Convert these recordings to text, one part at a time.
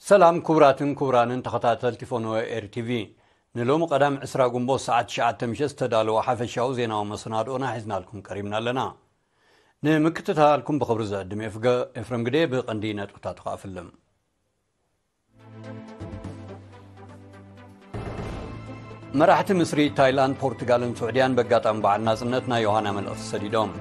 ሰላም ክቡራትን ክቡራንን ተኸታተልቲ ፎኖ ኤር ቲቪ፣ ንሎሚ ቀዳም ዕስራ ጉንቦት ሰዓት ትሽዓተ ምሸት ዝተዳለወ ሓፈሻዊ ዜናዊ መሰናድኦና ሒዝናልኩም ቀሪብና ኣለና። ንምክትታልኩም ብኽብሪ ዝዕድም ኤፍገ-፣ ኤፍረም ግዴ። ብቐንዲ ነጥብታቱ ክኣፍልም። መራሕቲ ምስሪ፣ ታይላንድ፣ ፖርቱጋልን ስዑድያን በጋጣሚ በዓል ናጽነት ናይ ዮሃና መልእኽቲ ሰዲዶም።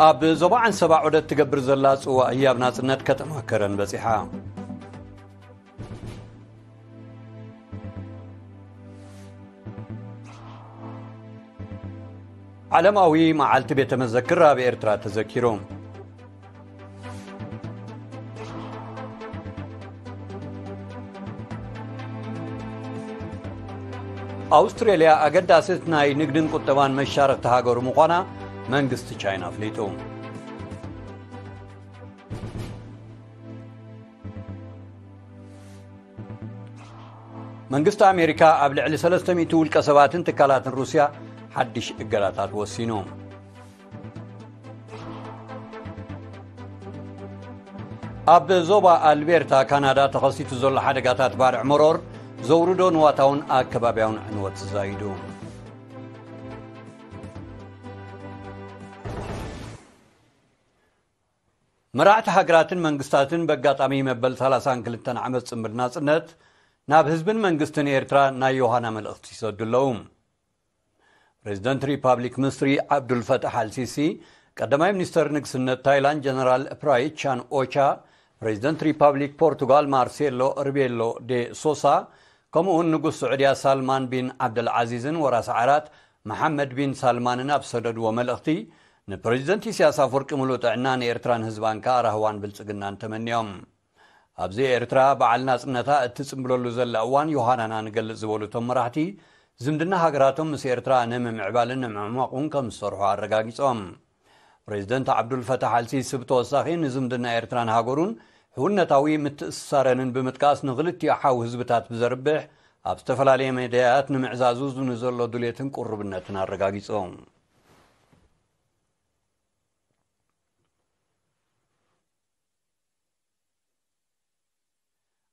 ኣብ ዞባ ዓንሰባ ዑደት ትገብር ዘላ ጽዋእ ህያብ ናጽነት ከተማ ከረን በጺሓ። ዓለማዊ መዓልቲ ቤተ መዘክር ኣብ ኤርትራ ተዘኪሩ። ኣውስትሬልያ ኣገዳሲት ናይ ንግድን ቁጠባን መሻርኽቲ ሃገሩ ምዃና መንግስቲ ቻይና ኣፍሊጡ። መንግስቲ ኣሜሪካ ኣብ ልዕሊ ሰለስተ ሚእቲ ውልቀ ሰባትን ትካላትን ሩስያ ሓድሽ እገዳታት ወሲኑ። ኣብ ዞባ ኣልቤርታ ካናዳ ተኸሲቱ ዘሎ ሓደጋታት ባርዕ መሮር ዘውርዶ ንዋታውን ኣከባቢያውን ዕንወት ዛይዱ። መራሕቲ ሃገራትን መንግስታትን በጋጣሚ መበል ሰላሳን ክልተን ዓመት ጽምብል ናጽነት ናብ ህዝብን መንግስትን ኤርትራ ናይ ዮሃና መልእኽቲ ይሰዱ ኣለዉ። ፕሬዚደንት ሪፓብሊክ ምስሪ ዓብዱልፈታሕ ኣልሲሲ፣ ቀዳማይ ሚኒስተር ንግስነት ታይላንድ ጀነራል ፕራዩት ቻን ኦቻ፣ ፕሬዚደንት ሪፓብሊክ ፖርቱጋል ማርሴሎ ርቤሎ ዴ ሶሳ፣ ከምኡውን ንጉስ ስዑድያ ሳልማን ቢን ዓብደልዓዚዝን ወራስ ዓራት መሓመድ ቢን ሳልማንን ኣብ ዝሰደድዎ መልእኽቲ፣ ንፕሬዚደንት ኢሳያስ ኣፈወርቂ ምሉእ ጥዕና፣ ንኤርትራን ህዝባን ከኣ ራህዋን ብልጽግናን ተመንዮም። ኣብዚ ኤርትራ በዓል ናጽነታ እትጽምብለሉ ዘላ እዋን ዮሃናና ንገልጽ ዝበሉ እቶም መራሕቲ፣ ዝምድና ሃገራቶም ምስ ኤርትራ ንምምዕባልን ንምዕሟቕ እውን ከም ዝሰርሑ ኣረጋጊጾም። ፕሬዚደንት ዓብዱል ፈታሕ ኣልሲሲ ብተወሳኺ ንዝምድና ኤርትራን ሃገሩን ሕውነታዊ ምትእስሳረንን ብምጥቃስ፣ ንኽልቲኡ ሓው ህዝብታት ብዘርብሕ ኣብ ዝተፈላለየ መዳያት ንምዕዛዙ ንዘሎ ድሌትን ቅሩብነትን ኣረጋጊጾም።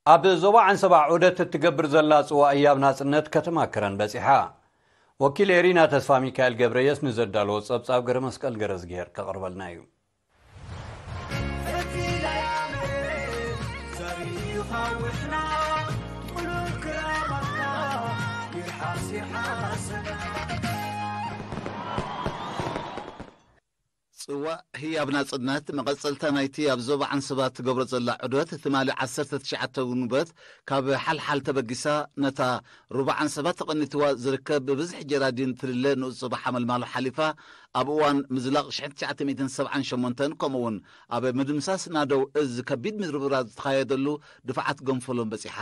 ኣብ ዞባ ዓንሰባ ዑደት እትገብር ዘላ ጽዋእ ህያብ ናጽነት ከተማ ከረን በጺሓ። ወኪል ኤሪና ተስፋ ሚካኤል ገብረየስ ንዘዳለዎ ጸብጻብ ገረ መስቀል ገረዝግሄር ከቕርበልና እዩ። ጽዋእ ህያብ ናጽነት መቐጸልታ ናይቲ ኣብ ዞባ ዓንሰባ ትገብሮ ዘላ ዑደት፣ ትማሊ ዓሰርተ ትሽዓተ ጉንበት ካብ ሓልሓል ተበጊሳ፣ ነታ ሩባ ዓንሰባ ተቐኒትዋ ዝርከብ ብብዝሒ ጀራዲን ትልለ ንኡስ ዞባ ሓመልማሎ ሓሊፋ፣ ኣብ እዋን ምዝላቕ ሽሕን ትሽዓተ ሚእትን ሰብዓን ሸሞንተን ከምኡውን ኣብ ምድምሳስ ናደው እዝ ከቢድ ምርብራብ ዝተኻየደሉ ድፋዓት ገንፈሎም በጺሓ።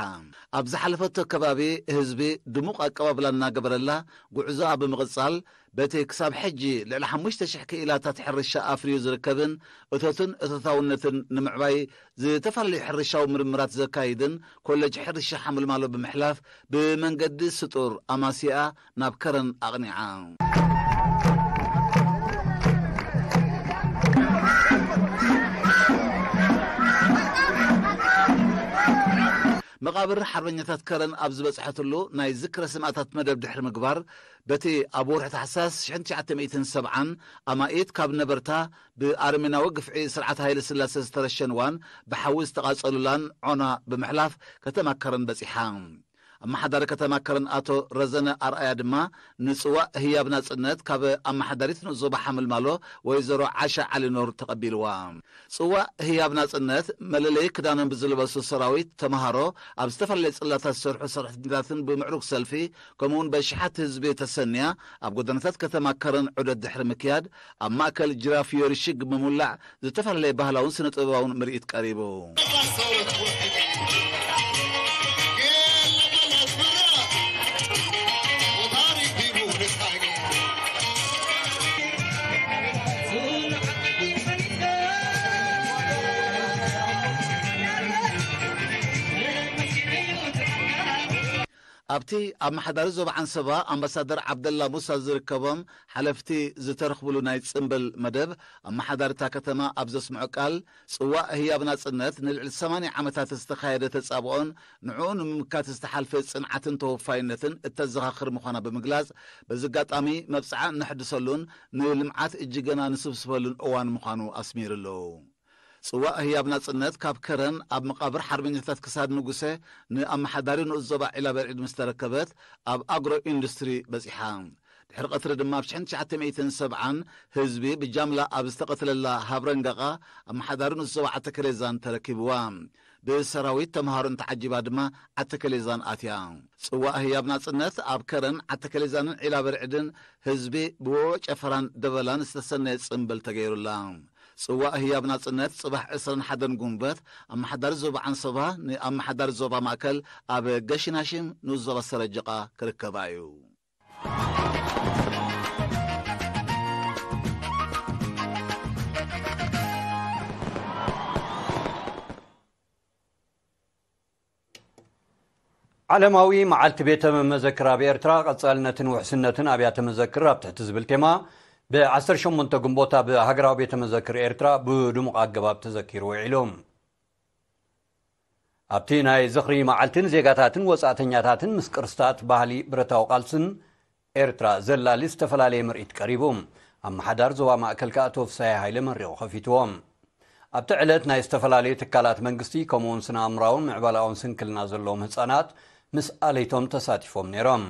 ኣብ ዝሓለፈቶ ከባቢ ህዝቢ ድሙቕ ኣቀባብላ እናገበረላ፣ ጉዕዞኣ ብምቕጻል፣ በቲ ክሳብ ሕጂ ልዕሊ ሓሙሽተ ሽሕ ክኢላታት ሕርሻ ኣፍርዩ ዝርከብን እቶትን እቶታውነትን ንምዕባይ ዝተፈላለዩ ሕርሻዊ ምርምራት ዘካይድን ኮሌጅ ሕርሻ ሓመልማሎ ብምሕላፍ ብመንገዲ ስጡር ኣማሲኣ ናብ ከረን ኣቕኒዓ። መቓብር ሓርበኛታት ከረን ኣብ ዝበጽሐትሉ ናይ ዝክረ ሰማእታት መደብ ድሕሪ ምግባር፣ በቲ ኣብ ወርሒ ታሕሳስ ሽሕን ትሽዓተ ሚእትን ሰብዓን ኣማኢት ካብ ነበርታ ብኣረሜናዊ ግፍዒ ስርዓት ሃይለ ስላሴ ዝተረሸንዋን ብሓዊ ዝተቓጸሉላን ዖና ብምሕላፍ ከተማ ከረን በጺሓ። ኣመሓዳሪ ከተማ ከረን ኣቶ ረዘነ ኣርኣያ ድማ ንጽዋእ ህያብ ናጽነት ካብ ኣመሓዳሪት ንኡስ ዞባ ሓመልማሎ ወይዘሮ ዓሻ ዓሊኖር ተቐቢልዋ። ጽዋእ ህያብ ናጽነት መለለዪ ክዳኖም ብዝለበሱ ሰራዊት፣ ተመሃሮ፣ ኣብ ዝተፈላለየ ጽላታት ዝሰርሑ ሰራሕተኛታትን ብምዕሩግ ሰልፊ፣ ከምኡውን በሽሓት ህዝቢ ተሰንያ ኣብ ጎደናታት ከተማ ከረን ዑደት ድሕሪ ምክያድ፣ ኣብ ማእከል ጅራፍ ዮሪ ሽግ ብምውላዕ ዝተፈላለየ ባህላውን ስነ ጥበባውን ምርኢት ቀሪቡ። ኣብቲ ኣመሓዳሪ ዞባ ዓንሰባ ኣምባሳደር ዓብደላ ሙሳ ዝርከቦም ሓለፍቲ ዝተረኽብሉ ናይ ጽምብል መደብ፣ ኣመሓዳሪ እታ ከተማ ኣብ ዘስምዖ ቃል፣ ጽዋእ ህያብ ናጽነት ንልዕሊ ሰማንያ ዓመታት ዝተኻየደ ተጻብኦን ንዕኡ ንምምካት ዝተሓልፈ ጽንዓትን ተወፋይነትን እተዘኻኽር ምዃና ብምግላጽ፣ በዚ ኣጋጣሚ መብጽዓ እነሕድሰሉን ንልምዓት እጅገና ንስብስበሉን እዋን ምዃኑ ኣስሚሩሉ። ጽዋእ ህያብ ናጽነት ካብ ከረን ኣብ መቓብር ሓርበኛታት ክሳድ ንጉሰ ንኣመሓዳሪ ንኡስ ዞባ ዒላበርዒድ ምስ ተረከበት፣ ኣብ ኣግሮ ኢንዱስትሪ በጺሓ። ድሕሪ ቀትሪ ድማ ኣብ ሽሕን ትሽዓተ ሚእትን ሰብዓን ህዝቢ ብጃምላ ኣብ ዝተቐትለላ ሃብረንጋቓ ኣመሓዳሪ ንኡስ ዞባ ዓተከሌዛን ተረኪብዋ። ብሰራዊት ተምሃሮን ተዓጂባ ድማ ዓተከሌዛን ኣትያ። ጽዋእ ህያብ ናጽነት ኣብ ከረን ዓተከሌዛንን ዒላበርዒድን ህዝቢ ብወ ጨፈራን ደበላን ዝተሰነየ ጽምብል ተገይሩላ። ጽዋእ ህያብ ናጽነት ጽባሕ ዕስራን ሓደን ጉንበት ኣመሓዳሪ ዞባ ዓንሰባ ንኣመሓዳሪ ዞባ ማእከል ኣብ ገሽናሽም ንኡስ ዞባ ሰረጀቓ ክርከባ እዩ። ዓለማዊ መዓልቲ ቤተ መዘክር ኣብ ኤርትራ፣ ቀጻልነትን ውሕስነትን ኣብያተ መዘክር ኣብ ትሕቲ ዝብል ቴማ፣ ብ ዓሰርተ ሸሞንተ ግንቦት ኣብ ሃገራዊ ቤተ መዘክር ኤርትራ ብድሙቕ ኣገባብ ተዘኪሩ ውዒሉ። ኣብቲ ናይ ዝኽሪ መዓልቲ፣ ንዜጋታትን ወጻእተኛታትን ምስ ቅርስታት፣ ባህሊ፣ ብረታዊ ቃልስን ኤርትራ ዘላሊ ዝተፈላለየ ምርኢት ቀሪቡ። ኣመሓዳሪ ዞባ ማእከል ከኣ ኣቶ ፍስሃየ ሃይለ መሪቑ ከፊትዎ። ኣብቲ ዕለት ናይ ዝተፈላለዩ ትካላት መንግስቲ፣ ከምኡውን ስነ ኣእምራውን ምዕባላውን ስንክልና ዘለዎም ህጻናት ምስ ኣለይቶም ተሳቲፎም ነይሮም።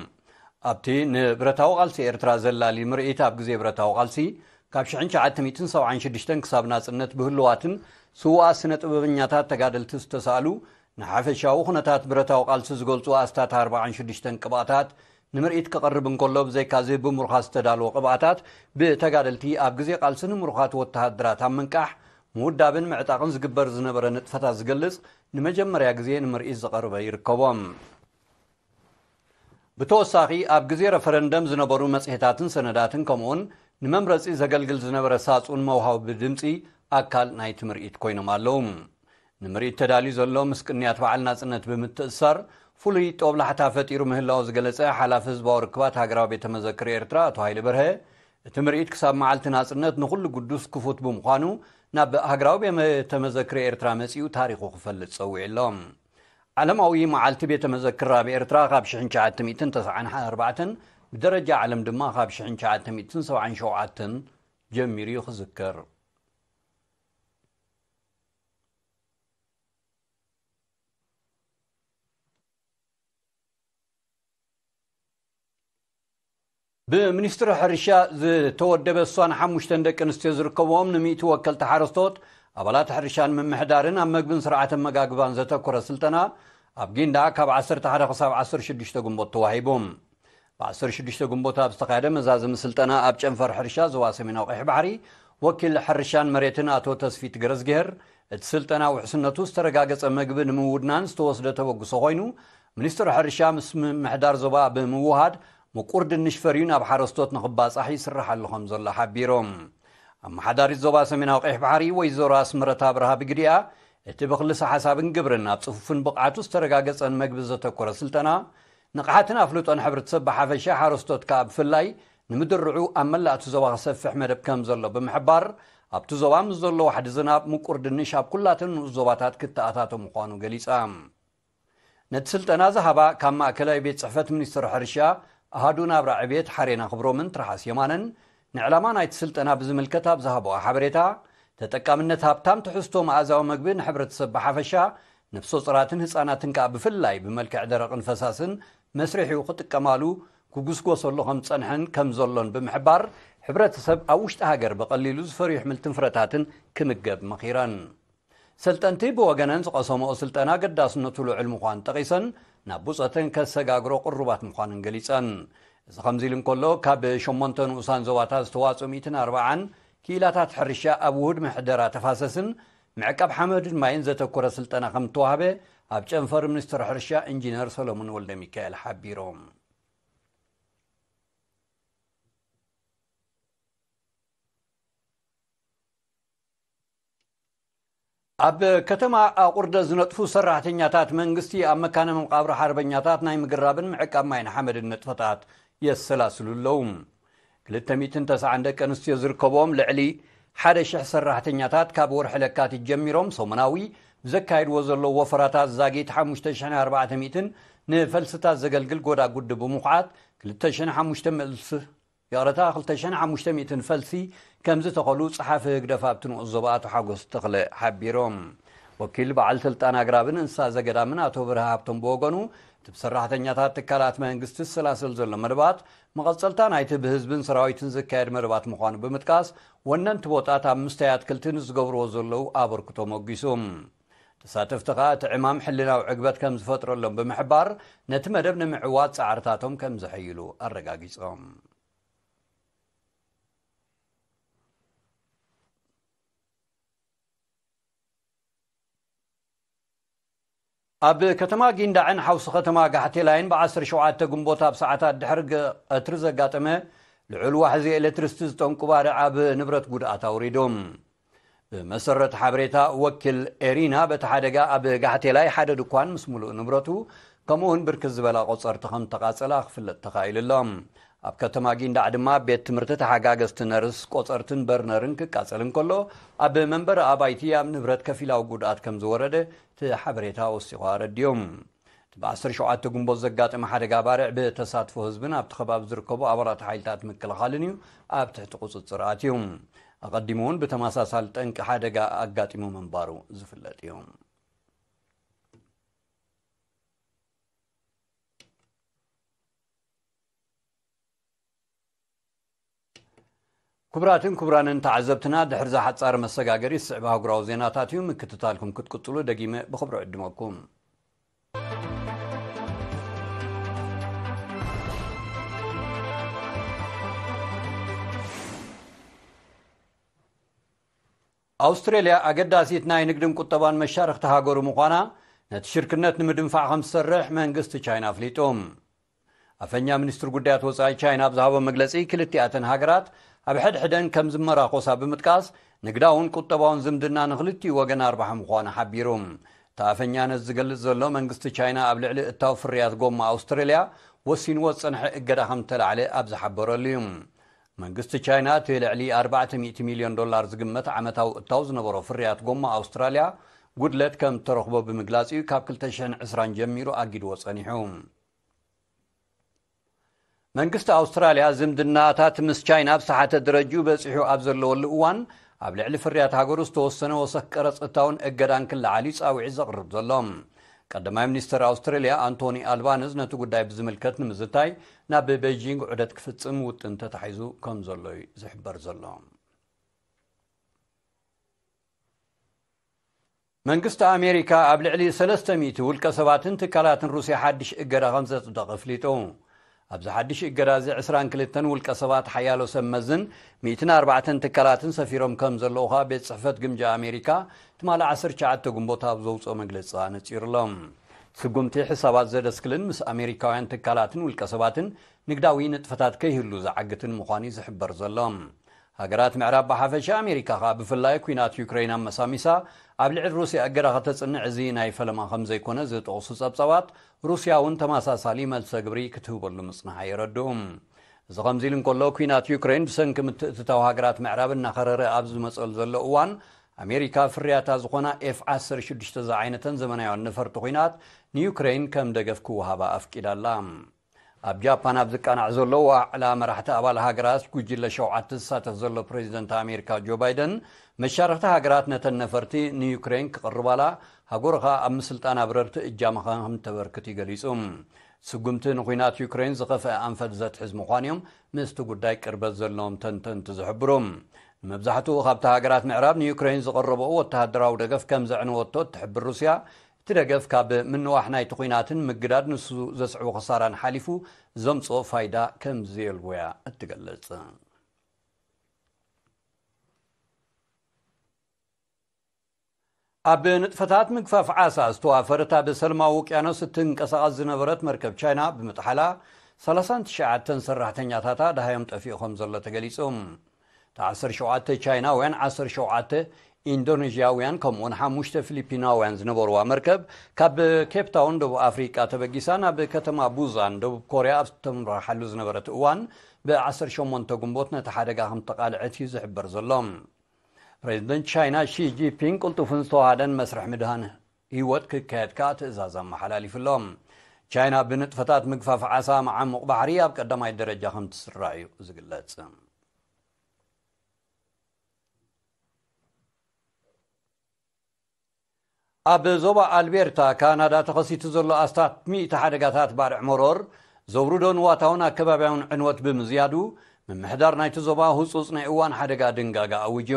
ኣብቲ ንብረታዊ ቃልሲ ኤርትራ ዘላሊ ምርኢት፣ ኣብ ግዜ ብረታዊ ቃልሲ ካብ ሽሕን ትሽዓተ ሚእትን ሰብዓን ሽዱሽተን ክሳብ ናጽነት ብህሉዋትን ስዉኣት ስነ ጥበበኛታት ተጋደልቲ ዝተሳእሉ ንሓፈሻዊ ኩነታት ብረታዊ ቃልሲ ዝገልጹ ኣስታት ኣርባዓን ሽዱሽተን ቅብኣታት ንምርኢት ክቐርብ እንከሎ፣ ብዘይካዚ ብምሩኻት ዝተዳለወ ቅብኣታት፣ ብተጋደልቲ ኣብ ግዜ ቃልሲ ንምሩኻት ወተሃደራት ኣብ ምንቃሕ፣ ምውዳብን ምዕጣቕን ዝግበር ዝነበረ ንጥፈታት ዝገልጽ ንመጀመርያ ግዜ ንምርኢት ዝቐረበ ይርከቦም። ብተወሳኺ፣ ኣብ ግዜ ረፈረንደም ዝነበሩ መጽሔታትን ሰነዳትን፣ ከምኡውን ንመምረጺ ዘገልግል ዝነበረ ሳጹን መውሃቢ ድምጺ ኣካል ናይቲ ምርኢት ኮይኖም ኣለዉ። ንምርኢት ተዳልዩ ዘሎ ምስ ቅንያት በዓል ናጽነት ብምትእስሳር፣ ፍሉይ ጦብላሕታ ፈጢሩ ምህላዉ ዝገለጸ ሓላፊ ህዝባዊ ርክባት ሃገራዊ ቤተ መዘክር ኤርትራ ኣቶ ሃይለ በርሀ፣ እቲ ምርኢት ክሳብ መዓልቲ ናጽነት ንኹሉ ግዱስ ክፉት ብምዃኑ፣ ናብ ሃገራዊ ቤተ መዘክር ኤርትራ መጺኡ ታሪኹ ክፈልጥ ጸዊዑ ኣሎ። ዓለማዊ መዓልቲ ቤተ መዘክር ኣብ ኤርትራ ካብ ሽሕን ትሽዓተ ሚእትን ተስዓን ኣርባዕተን፣ ብደረጃ ዓለም ድማ ካብ ሽሕን ትሽዓተ ሚእትን ሰብዓን ሸውዓተን ጀሚሩ እዩ ክዝከር። ብሚኒስትሪ ሕርሻ ዝተወደበ እሷን ሓሙሽተን ደቂ ኣንስትዮ ዝርከብዎም ንሚእቲ ወከልቲ ሓረስቶት፣ ኣባላት ሕርሻን ምምሕዳርን ኣብ መግብን ስርዓተ መጋግባን ዘተኮረ ስልጠና ኣብ ጊንዳዕ ካብ ዓሰርተ ሓደ ክሳብ ዓሰርተ ሽዱሽተ ግንቦት ተዋሂቡ። ብ ዓሰርተ ሽዱሽተ ግንቦት ኣብ ዝተኻየደ መዛዘሚ ስልጠና ኣብ ጨንፈር ሕርሻ ዞባ ሰሜናዊ ቀይሕ ባሕሪ ወኪል ሕርሻን መሬትን ኣቶ ተስፊት ገረዝግሄር፣ እቲ ስልጠና ውሕስነቱ ዝተረጋገጸ መግቢ ንምውድናን ዝተወስደ ተበግሶ ኮይኑ፣ ሚኒስትሪ ሕርሻ ምስ ምምሕዳር ዞባ ብምውሃድ ምቁር ድንሽ ፈርዩ ናብ ሓረስቶት ንኽባጻሕ ይስራሕ ኣሎ ከም ዘሎ ሓቢሮም። ኣመሓዳሪት ዞባ ሰሜናዊ ቀይሕ ባሕሪ ወይዘሮ ኣስመረት ኣብርሃ ብግዲኣ፣ እቲ ብክልሰ ሓሳብን ግብርን ኣብ ጽፉፍን ብቕዓቱ ዝተረጋገጸን መግቢ ዘተኮረ ስልጠና፣ ንቕሓትን ኣፍልጦን ሕብረተሰብ ብሓፈሻ፣ ሓረስቶት ከኣ ብፍላይ ንምድርዑ ኣብ መላእ እቲ ዞባ ክሰፍሕ መደብ ከም ዘሎ ብምሕባር፣ ኣብቲ ዞባ ምስ ዘሎ ዋሕዲ ዝናብ ምቁር ድንሽ ኣብ ኩላተን ንኡስ ዞባታት ክተኣታቶ ምዃኑ ገሊጻ። ነቲ ስልጠና ዝሃባ ካብ ማእከላይ ቤት ጽሕፈት ሚኒስትሪ ሕርሻ ኣሃዱ ናብራ ዕብየት ሓሬና ክብሮምን ትርሓስ የማነን፣ ንዕላማ ናይቲ ስልጠና ብዝምልከት ኣብ ዝሃብዋ ሓበሬታ፣ ተጠቃምነት ሃብታም ትሕዝቶ መኣዛዊ መግቢ ንሕብረተሰብ ብሓፈሻ፣ ነፍሰ ጾራትን ህጻናትን ከኣ ብፍላይ ብመልክዕ ደረቕን ፈሳስን መስሪሑ ክጥቀማሉ ክጉስጎሰሉ ከም ዝጸንሐን ከም ዘሎን ብምሕባር፣ ሕብረተሰብ ኣብ ውሽጢ ሃገር ብቐሊሉ ዝፈርዩ ኣሕምልትን ፍረታትን ክምገብ መኺረን። ሰልጠንቲ ብወገነን ዝቐሰምኦ ስልጠና ኣገዳስነቱ ልዑል ምዃን ጠቒሰን፣ ናብ ብጾተን ከሰጋግሮ ቅሩባት ምዃነን ገሊጸን። እዚ ከምዚ ኢሉ እንከሎ፣ ካብ ሸሞንተ ንኡሳን ዞባታት ዝተዋጽኡ ሚእትን ኣርባዓን ክኢላታት ሕርሻ ኣብ ውሁድ ምሕደራ ተፋሰስን ምዕቃብ ሓመድን ማይን ዘተኮረ ስልጠና ከም እተዋህበ ኣብ ጨንፈር ሚኒስትሪ ሕርሻ ኢንጂነር ሰሎሞን ወልደሚካኤል ሓቢሮም። ኣብ ከተማ ኣቑርደ ዝነጥፉ ሰራሕተኛታት መንግስቲ ኣብ መካነ መቃብር ሓርበኛታት ናይ ምግራብን ምዕቃብ ማይን ሓመድን ንጥፈታት የሰላስሉ ኣለዉ። ክልተ ሚእትን ተስዓን ደቂ ኣንስትዮ ዝርከቦም ልዕሊ ሓደ ሽሕ ሰራሕተኛታት ካብ ወርሒ ለካቲት ጀሚሮም ሰሙናዊ ብዘካየድዎ ዘለዉ ወፈራታት ዛጊት ሓሙሽተ ሽሕን ኣርባዕተ ሚእትን ንፈልስታት ዘገልግል ጎዳጉዲ ብምኹዓት ክልተ ሽሕን ሓሙሽተ መልስ ይቕረታ፣ ክልተ ሽሕን ሓሙሽተ ሚእትን ፈልሲ ከም ዝተኸሉ ጸሓፊ ህግደፍ ኣብቲ ንኡስ ዞባ ኣቶ ሓጎስ ተኽለ ሓቢሮም። ወኪል በዓል ስልጣን ኣግራብን እንስሳ ዘገዳምን ኣቶ ብርሃ ሃብቶም ብወገኑ፣ እቲ ብሰራሕተኛታት ትካላት መንግስቲ ዝሰላሰል ዘሎ መደባት መቐጸልታ ናይቲ ብህዝብን ሰራዊትን ዝካየድ መደባት ምዃኑ ብምጥቃስ፣ ወነንቲ ቦጣት ኣብ ምስተይ ኣትክልቲ ንዝገብርዎ ዘለዉ ኣበርክቶ ሞጊሱ። ተሳተፍቲ ከኣ እቲ ዕማም ሕልናዊ ዕግበት ከም ዝፈጥረሎም ብምሕባር፣ ነቲ መደብ ንምዕዋት ጻዕርታቶም ከም ዘሐይሉ ኣረጋጊጾም። ኣብ ከተማ ጊንዳዕን ሓውሲ ከተማ ጋሕቴላይን ብ ዓሰርተ ሸውዓተ ግንቦት ኣብ ሰዓታት ድሕሪ ገ-፣ ቀትሪ ዘጋጠመ ልዑል ዋሕዚ ኤሌክትሪሲቲ ዝጠንቁ ባርዕ ኣብ ንብረት ጉድኣት ኣውሪዱ። ብመሰረት ሓበሬታ ወኪል ኤሪና፣ በቲ ሓደጋ ኣብ ጋሕቴላይ ሓደ ድኳን ምስ ምሉእ ንብረቱ፣ ከምኡ እውን ብርክት ዝበላ ቆጸርቲ ከም ተቃጸላ ክፍለጥ ተኻኢሉ ኣሎ። ኣብ ከተማ ጊንዳዕ ድማ ቤት ትምህርቲ ተሓጋገዝቲ ነርስ፣ ቆጸርትን በርነርን ክቃጸል እንከሎ፣ ኣብ መንበሪ ኣባይቲ ኣብ ንብረት ከፊላዊ ጉድኣት ከም ዝወረደ እቲ ሓበሬታ ወሲኹ ኣረዲኡ። እቲ ብ ዓሰርተ ሸውዓተ ግንቦት ዘጋጠመ ሓደጋ ባርዕ ብተሳትፎ ህዝብን ኣብቲ ከባቢ ዝርከቡ ኣባላት ሓይልታት ምክልኻልን እዩ ኣብ ትሕቲ ቁጽጽር ኣትዩ። ኣቐዲሙ እውን ብተመሳሳሊ ጠንቂ ሓደጋ ኣጋጢሙ ምንባሩ ዝፍለጥ እዩ። ክቡራትን ክቡራንን ተዓዘብትና፣ ድሕሪ እዛ ሓጻር መሰጋገሪ ዝስዕብ ኣህጉራዊ ዜናታት እዩ። ምክትታልኩም ክትቅጽሉ ደጊመ ብኽብሪ ዕድመኩም። ኣውስትሬልያ ኣገዳሲት ናይ ንግድን ቁጠባን መሻርኽቲ ሃገሩ ምዃና፣ ነቲ ሽርክነት ንምድንፋዕ ከም ዝሰርሕ መንግስቲ ቻይና ኣፍሊጡ። ኣፈኛ ሚኒስትሪ ጉዳያት ወጻኢ ቻይና ኣብ ዝሃቦ መግለጺ፣ ክልቲኣተን ሃገራት ኣብ ሕድሕደን ከም ዝመራኾሳ ብምጥቃስ፣ ንግዳውን ቁጠባውን ዝምድና ንኽልቲኡ ወገን ኣርባሒ ምዃኑ ሓቢሩ። እቲ ኣፈኛ ነዚ ዝገልጽ ዘሎ፣ መንግስቲ ቻይና ኣብ ልዕሊ እታው ፍርያት ጎማ ኣውስትሬልያ ወሲንዎ ዝጸንሐ እገዳ ከም ዝተላዕለ ኣብ ዝሓበረሉ እዩ። መንግስቲ ቻይና እቲ ልዕሊ ኣርባዕተ ሚእቲ ሚልዮን ዶላር ዝግመት ዓመታዊ እታው ዝነበሮ ፍርያት ጎማ ኣውስትራልያ ጉድለት ከም እተረኽቦ ብምግላጽ እዩ ካብ ክልተ ሽሕን ዕስራን ጀሚሩ ኣጊድዎ ጸኒሑ። መንግስቲ ኣውስትራልያ ዝምድናታት ምስ ቻይና ኣብ ዝሰሓተ ደረጅኡ በጺሑ ኣብ ዘለወሉ እዋን፣ ኣብ ልዕሊ ፍርያት ሃገሩ ዝተወሰነ ወሰኽ ቀረጽ እታውን እገዳን ክለዓል እዩ ጻውዒት ዘቕርብ ዘሎ። ቀዳማይ ሚኒስተር ኣውስትራልያ ኣንቶኒ ኣልባንዝ ነቲ ጉዳይ ብዝምልከት ንምዝታይ ናብ ቤጂንግ ዑደት ክፍጽም ውጥን ተታሒዙ ከም ዘሎ እዩ ዝሕበር ዘሎ። መንግስቲ ኣሜሪካ ኣብ ልዕሊ ሰለስተ ሚእቲ ውልቀ ሰባትን ትካላትን ሩስያ ሓድሽ እገዳ ከም ዘጽደቐ ኣፍሊጡ። ኣብዚ ሓድሽ እገዳ እዚ ዕስራን ክልተን ውልቀ ሰባት፣ ሓያሎ ሰብ መዝን፣ ሚእትን ኣርባዕተን ትካላትን ሰፊሮም ከም ዘለዉ ከኣ ቤት ጽሕፈት ግምጃ ኣሜሪካ ትማሊ ዓሰርተ ትሽዓተ ግንቦት ኣብ ዘውጽኦ መግለጺ ኣነጺሩ ኣሎ። ስጉምቲ ሕሳባት ዘደስክልን ምስ ኣሜሪካውያን ትካላትን ውልቀ ሰባትን ንግዳዊ ንጥፈታት ከይህሉ ዝዓግትን ምዃኑ እዩ ዝሕበር ዘሎ። ሃገራት ምዕራብ ብሓፈሻ፣ ኣሜሪካ ከኣ ብፍላይ፣ ኲናት ዩክረይን ኣመሳሚሳ ኣብ ልዕሊ ሩስያ እገዳ ከተጽንዕ እዚ ናይ ፈለማ ከም ዘይኮነ ዝጠቕሱ ጸብጻባት፣ ሩስያ እውን ተመሳሳሊ መልሰ ግብሪ ክትህበሉ ምጽንሓ የረድኡ። እዚ ከምዚ ኢሉ እንከሎ፣ ኲናት ዩክረይን ብሰንኪ ምትእትታው ሃገራት ምዕራብ እናኸረረ ኣብ ዝመጸሉ ዘሎ እዋን፣ ኣሜሪካ ፍርያታ ዝኾና ኤፍ ዓሰርተ ሽዱሽተ ዝዓይነተን ዘመናውያን ነፈርቲ ኲናት ንዩክረይን ከም ደገፍ ክወሃባ ኣፍቂዳ ኣላ። ኣብ ጃፓን ኣብ ዝቃናዕ ዘሎ ዋዕላ መራሕቲ ኣባል ሃገራት ጉጅለ ሸውዓተ ዝሳተፍ ዘሎ ፕሬዚደንት ኣሜሪካ ጆ ባይደን፣ መሻርኽቲ ሃገራት ነተን ነፈርቲ ንዩክሬን ክቕርባላ፣ ሃገሩ ኸኣ ኣብ ምስልጣን ኣብረርቲ እጃማ ከም ተበርክት እዩ ገሊጹ። ስጉምቲ ንኹናት ዩክሬን ዝኸፍአ ኣንፈት ዘትሕዝ ምዃኑ እዮም ምስቲ ጉዳይ ቅርበት ዘለዎም ተንተንቲ ዝሕብሩ። ንመብዛሕትኡ ካብቲ ሃገራት ምዕራብ ንዩክሬን ዝቐረበኦ ወተሃደራዊ ደገፍ ከም ዘዕነወቶ እትሕብር ሩስያ፣ እቲ ደገፍ ካብ ምንዋሕ ናይቲ ኲናትን ምግዳድ ንሱ ዘስዕቦ ክሳራን ሓሊፉ ዘምጽኦ ፋይዳ ከም ዘየልቦ እያ እትገልጽ። ኣብ ንጥፈታት ምግፋፍ ዓሳ ዝተዋፈረት ኣብ ሰልማዊ ውቅያኖስ እትንቀሳቐስ ዝነበረት መርከብ ቻይና ብምጥሓላ፣ ሰላሳን ትሽዓተን ሰራሕተኛታታ ደሃዮም ጠፊኡ ከም ዘሎ ተገሊጹ። እቲ ዓሰርተ ሸውዓተ ቻይናውያን፣ ዓሰርተ ሸውዓተ ኢንዶኔዥያውያን ከምኡውን ሓሙሽተ ፊሊፒናውያን ዝነበርዋ መርከብ ካብ ኬፕታውን ደቡብ ኣፍሪቃ ተበጊሳ ናብ ከተማ ቡዛን ደቡብ ኮርያ ኣብ ዝተምራሓሉ ዝነበረት እዋን ብ ዓሰርተ ሸሞንተ ግንቦት ነቲ ሓደጋ ከም ተቓልዐት እዩ ዝሕበር ዘሎ። ፕሬዚደንት ቻይና ሺ ጂንፒንግ ቅልጡፍን ዝተዋሃደን መስርሕ ምድሃን ህይወት ክካየድ ከኣ ትእዛዝ ኣመሓላሊፉ ኣሎ። ቻይና ብንጥፈታት ምግፋፍ ዓሳ መዓሙቕ ባሕሪ ኣብ ቀዳማይ ደረጃ ከም ትስራዕ እዩ ዝግለጽ። ኣብ ዞባ ኣልቤርታ ካናዳ ተኸሲቱ ዘሎ ኣስታት ሚእቲ ሓደጋታት ባርዕ መሮር ዘውርዶ ንዋታውን ኣከባብያውን ዕንወት ብምዝያዱ፣ ምምሕዳር ናይቲ ዞባ ህጹጽ ናይ እዋን ሓደጋ ድንጋጋ ኣዊጁ።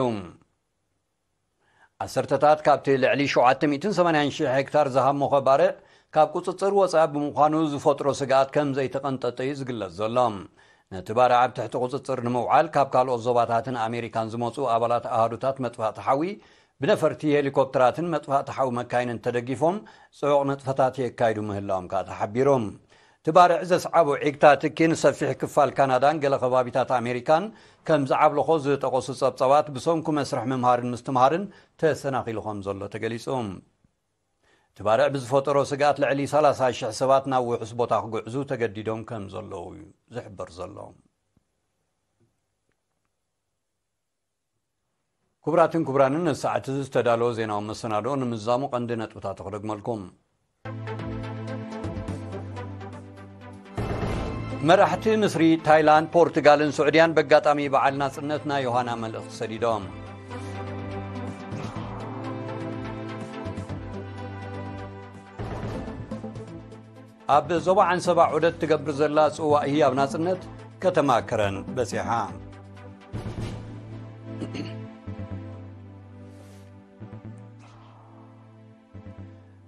ዓሰርተታት ካብቲ ልዕሊ ሸውዓተ ሚእትን ሰማንያን ሽሕ ሄክታር ዝሃሞኸ ባርዕ ካብ ቁጽጽር ወጻኢ ብምዃኑ ዝፈጥሮ ስግኣት ከም ዘይተቐንጠጠ እዩ ዝግለጽ ዘሎ። ነቲ ባርዕ ኣብ ትሕቲ ቁጽጽር ንምውዓል ካብ ካልኦት ዞባታትን ኣሜሪካን ዝመጹ ኣባላት ኣሃዱታት መጥፋእቲ ሓዊ ብነፈርቲ ሄሊኮፕተራትን መጥፋእቲ ሓዊ መካይንን ተደጊፎም ጽዑቕ ንጥፈታት የካይዱ ምህላዎም ከኣ ተሓቢሩ። እቲ ባርዕ ዘስዓቦ ዒግታ ትኪ ንሰፊሕ ክፋል ካናዳን ገለ ከባቢታት ኣሜሪካን ከም ዝዓብለኾ ዝጠቐሱ ጸብጻባት ብሰንኩ መስርሕ ምምሃርን ምስትምሃርን ተሰናኺሉ ከም ዘሎ ተገሊጹ። እቲ ባርዕ ብዝፈጠሮ ስግኣት ልዕሊ ሰላሳ ሽሕ ሰባት ናብ ውሑስ ቦታ ክጉዕዙ ተገዲዶም ከም ዘለዉ እዩ ዝሕበር ዘሎ። ክቡራትን ክቡራንን፣ ነዚ ሰዓት እዚ ዝተዳለወ ዜናዊ መሰናድኦ ንምዝዛሙ ቀንዲ ነጥብታቱ ክደግመልኩም። መራሕቲ ምስሪ፣ ታይላንድ፣ ፖርቱጋልን ስዑድያን በጋጣሚ በዓል ናጽነት ናይ ዮሃና መልእኽቲ ሰዲዶም። ኣብ ዞባ ዓንሰባ ዑደት ትገብር ዘላ ጽዋእ ህያብ ናጽነት ከተማ ከረን በጺሓ።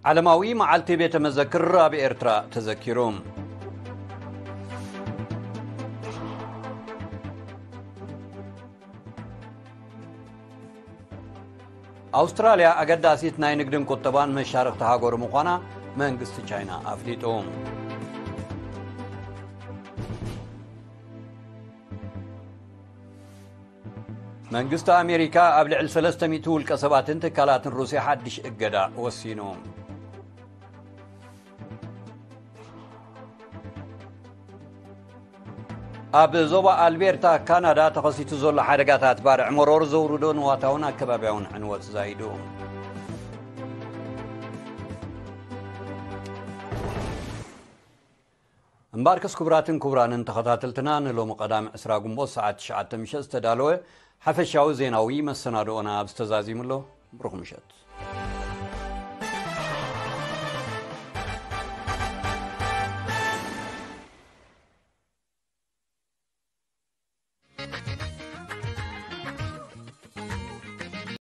ዓለማዊ መዓልቲ ቤተ መዘክር ኣብ ኤርትራ ተዘኪሩ። ኣውስትራልያ ኣገዳሲት ናይ ንግድን ቁጠባን መሻርኽቲ ሃገሩ ምዃና መንግስቲ ቻይና ኣፍሊጡ። መንግስቲ ኣሜሪካ ኣብ ልዕሊ ሰለስተ ሚእቲ ውልቀ ሰባትን ትካላትን ሩስያ ሓድሽ እገዳ ወሲኑ። ኣብ ዞባ ኣልቤርታ ካናዳ ተኸሲቱ ዘሎ ሓደጋታት ባርዕ መሮር ዘውርዶ ንዋታውን ኣከባብያውን ዕንወት ዛይዱ። እምበኣርከስ ክቡራትን ክቡራንን ተኸታተልትና፣ ንሎሚ ቀዳም ዕስራ ግንቦት ሰዓት ትሽዓተ ምሸት ዝተዳለወ ሓፈሻዊ ዜናዊ መሰናድኦና ኣብዚ ተዛዚሙ ኣሎ። ብሩኽ ምሸት።